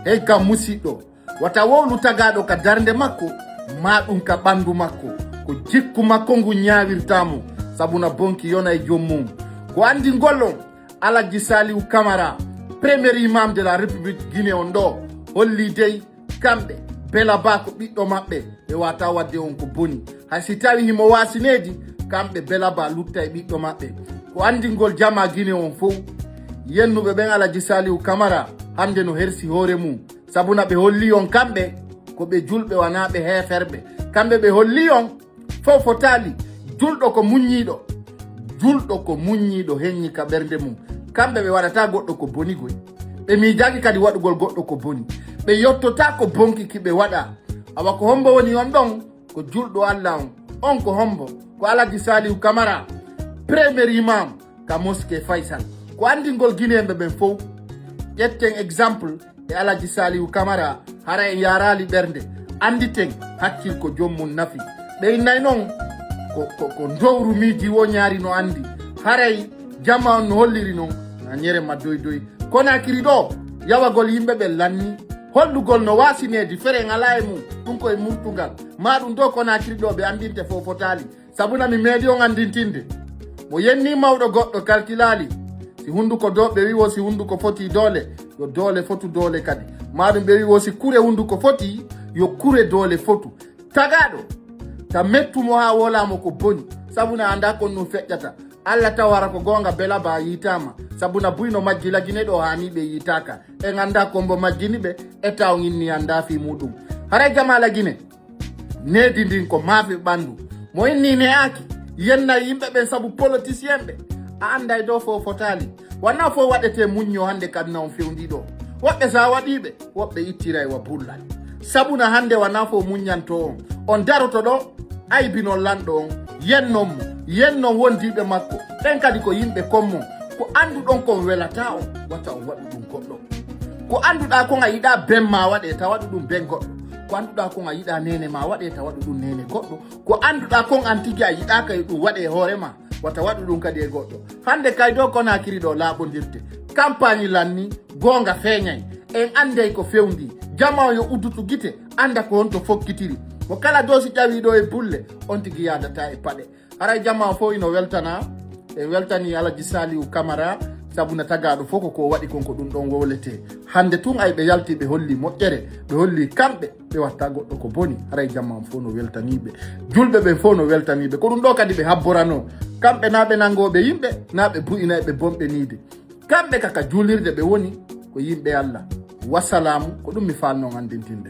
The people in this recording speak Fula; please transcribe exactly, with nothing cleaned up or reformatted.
Hey kam musiɗɗo, wata wowlu tagaaɗo ka darnde makko, maa ɗum ka ɓanndu makko. Ko jikku makko ngun ñaawirtaa mo, sabuna bonki yona e joom mum. Ko anndi ngol on, Alhaji Saliou Camara, premier imam de la République Guinée on ɗo, holli dey kamɓe, Bella Ba ko ɓiɗɗo maɓɓe, ɓe wata wadde on ko boni. Hay si tawi himo waasi needi, kamɓe Bella Ba lutta e ɓiɗɗo maɓɓe. Ko anndi ngol jama Guinée on fow. Yennuɓe ɓen Alhaji Saliou Camara, hannde no hersi hoore mum. Sabuna ɓe holli on kamɓe, ko ɓe julɓe wanaa ɓe heeferɓe. Kamɓe ɓe holli on, fow fotaali. Julɗo ko muññiiɗo. Julɗo ko muññiiɗo heññi ka ɓernde mum. Kamɓe ɓe waɗata goɗɗo ko boni goy. Ɓe miijaaki kadi waɗugol goɗɗo ko boni. Ɓe yottotaa ko bonki ki ɓe waɗa. Awa ko hombo woni on ɗon? Ko julɗo Alla on. On ko hombo? Ko Alhaji Saliou Camara, premier imam ka mosquée Faysal. Ko anndi ngol Guinéen ɓe ɓen fow. Ƴetten exemple e Alhaji Saliou Camara, hara en yaaraali ɓernde. Annditen hakkil ko joom mum nafi. Ɓe innay non ko, ko, ko ndowru miiji wo ñaari no anndi. Haray jama on no holliri non, na ñere ma doy doy. Konakiri ɗo, yawagol yimɓe ɓen lanni. Hollugol no waasi needi fere ngalaa e mum, ɗum ko e murtungal. Maa ɗum ɗo Konakiri ɗo ɓe anndinte fow fotaali. Sabuna mi meeɗi on anndintinde. Mo yenni mawɗo goɗɗo kalkilaali. Si hunnduko do, ɓe wi'o si hunnduko foti doole, yo doole fotu doole kadi. Maa ɗum ɓe wi'o si kure hunnduko foti, yo kure doole fotu. Tagaaɗo, ta mettu mo haa woolaa mo ko boni. Sabuna anndaa kon ɗum feƴƴata. Alla taw hara ko goonga Bella Ba yiitaama. Sabuna buy no majji la Guinée ɗo haani ɓe yiitaaka. En anndaa ko mbo majjini ɓe, e taw inni anndaa fii muɗum. Haray jama la Guinée. Needi ndin ko maafe ɓanndu. Mo inni ne'aaki, yennay yimɓe ɓen sabu politicien ɓe. A annday ɗo fow fotaali. Wanaa fow waɗetee muñño hannde kam na on fewndii ɗo. Woɓɓe sa waɗii ɓe, woɓɓe ittiray wa bullal. Sabuna hannde wanaa fow muññantoo on. On daroto ɗo, aybinol lanɗo on. Yennon mo, yennon wondiiɓe makko. Ɓen kadi ko yimɓe kon mon. Ko annduɗon kon welataa on, wata on waɗu ɗum goɗɗo. Ko annduɗaa kon a yiɗaa ben ma waɗe, ta waɗu ɗum ben goɗɗo. Ko annduɗaa kon a yiɗaa neene ma waɗe, ta waɗu ɗum neene goɗɗo. Ko annduɗaa kon an tigi a yiɗaaka yo ɗum waɗe e hoore ma, wata waɗu ɗum kadi e goɗɗo. Hannde kay ɗo Konakiri ɗo laaɓondirte. Kampaañi lanni, goonga feeñay. En annday ko fewndii. Jama on yo uddutu gite, annda ko honto fokkitiri. Mo kala doosi ƴawii ɗo e bulle, on tigi yaadataa e paɗe. Haray jama on fow ino weltana. En weltanii Alhaji Saliou Camara, sabuna tagaaɗo fow ko ko waɗi kon ko ɗum ɗon wowletee. Hannde tun ay ɓe yalti ɓe holli moƴƴere, ɓe holli kamɓe, ɓe watta goɗɗo ko boni. Haray jama on fow no weltanii ɓe. Julɓe ɓen fow no weltanii ɓe. Ko ɗum ɗo kadi ɓe habboranoo. Kamɓe na ɓe nanngooɓe yimɓe, na ɓe bu'inayɓe bonɓe niide. Kamɓe ka, ka juulirde ɓe woni, ko yimɓe Alla. Wasalaamu, ko ɗum mi faalnoo anndintinde.